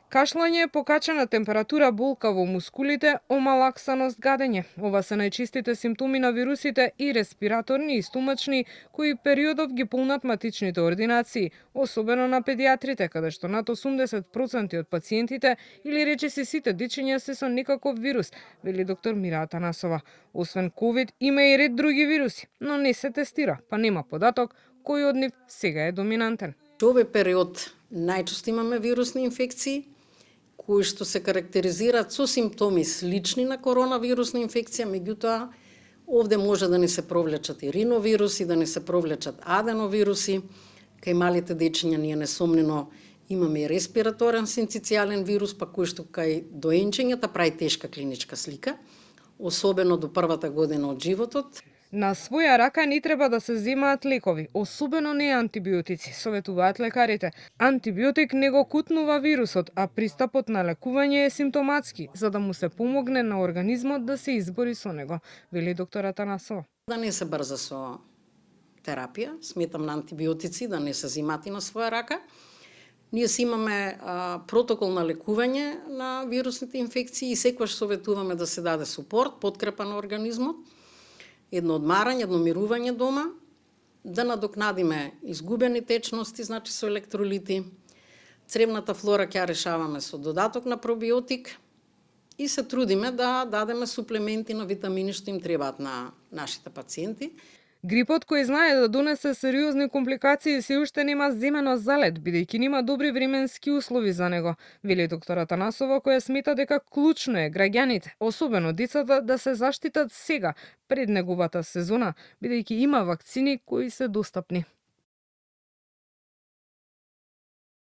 Кашлање, покачена температура, болка во мускулите, омалаксаност, гадење. Ова се најчистите симптоми на вирусите и респираторни и стомачни, кои периодов ги полнат матичните ординации, особено на педиатрите, каде што над 80% од пациентите или речиси сите дичиња се со некаков вирус, вели доктор Мира Атанасова. Освен ковид, има и ред други вируси, но не се тестира, па нема податок кој од нив сега е доминантен. Во овој период најчесто имаме вирусни инфекции, кои што се карактеризираат со симптоми слични на коронавирусна инфекција, меѓутоа овде може да ни се провлечат и риновируси, да ни се провлечат аденовируси. Кај малите дечиња ние несомнено имаме и респираторен синцитијален вирус, па кој што кај доенчењата прави тешка клиничка слика, особено до првата година од животот. На своја рака не треба да се земаат лекови, особено не антибиотици, советуваат лекарите. Антибиотик не го кутнува вирусот, а пристапот на лекување е симптоматски, за да му се помогне на организмот да се избори со него, вели доктор Атанасова. Да не се брза со терапија, сметам на антибиотици, да не се земати на своја рака. Ние си имаме протокол на лекување на вирусните инфекции и секогаш советуваме да се даде супорт, подкрепа на организмот, едно одмарање, едно мирување дома, да надокнадиме изгубени течности, значи со електролити. Цревната флора ќе решаваме со додаток на пробиотик и се трудиме да дадеме суплементи на витамини што им требаат на нашите пациенти. Грипот, кој знае да донесе сериозни компликации, се уште нема земено залет, бидејќи нема добри временски услови за него, вели доктор Атанасова, која смета дека клучно е граѓаните, особено децата, да се заштитат сега, пред неговата сезона, бидејќи има вакцини кои се достапни.